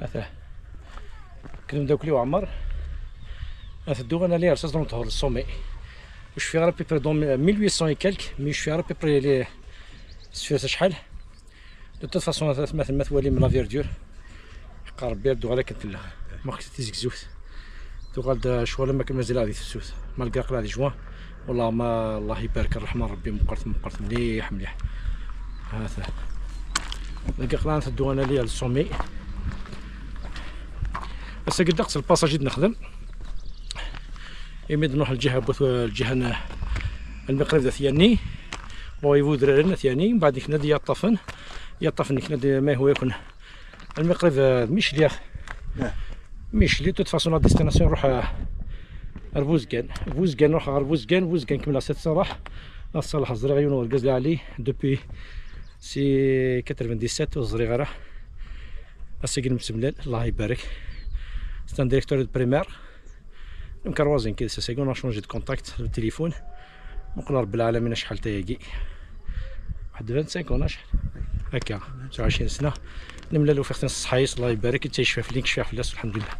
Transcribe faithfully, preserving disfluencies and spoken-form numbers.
Ata. Kkren mdakli Uɛmar. Ateddu ad nali ar Saẓnum Ṭhur, le sommet. Ur cfiɣ ara, à peu près dans mille huit cents et quelques, mais ur cfiɣ ara à peu près les sfir acḥal. De toute façon, ma, ma twalim la verdure, yeqqar Rebbi ad d-tuɣal akken tella. Ma xsent tizegzewt, tuɣal-d ccɣel am akken mazal di tefsut. Malgré aql-aɣ di juin, والله ما، الله يبارك، الرحمة ربي مقرت، مقرت مليح مليح. هذا. Dagi aql-aɣ nteddu ad nali ar le sommet. Ass-agi ddeqs le passage i d-nexdem. Imi d-nruḥ lǧiha n wat-, lǧiha n lmiqrib d At Yanni. Bon, i wudraren At Yanni, mbeɛd nekna d yaṭṭafen. Yaṭṭafen nekna d ma yehwa yakun. Lmiqrib, eh, d Micli. Micli, de toute façon, la destination nruḥ, eh, ar Buzgan. Buzgan, nruḥ ɣer Buzgan, Buzgan kemmleɣ s At Ṣalaḥ. At Ṣalaḥ ẓriɣ yiwen urgaz lɛali, depuis si quatre-vingt-dix-sept ur ẓriɣ ara. Ass-agi nemsemlal, Allah ibarek. C'est un directeur de primaire. Nekk rwazen kid sasagi, on a changé de contact, le téléphone. Muqel Rebbi lɛalamin acḥal tayagi. Waḥed vingt-cinq ans acḥal? Akka, tesɛa u ɛecrin sna. Nemlal ufiɣ-ten s ṣṣeḥḥa-is, Allah ibarek, ittayec fell-i, nekk cfiɣ fell-as, lḥemdullah.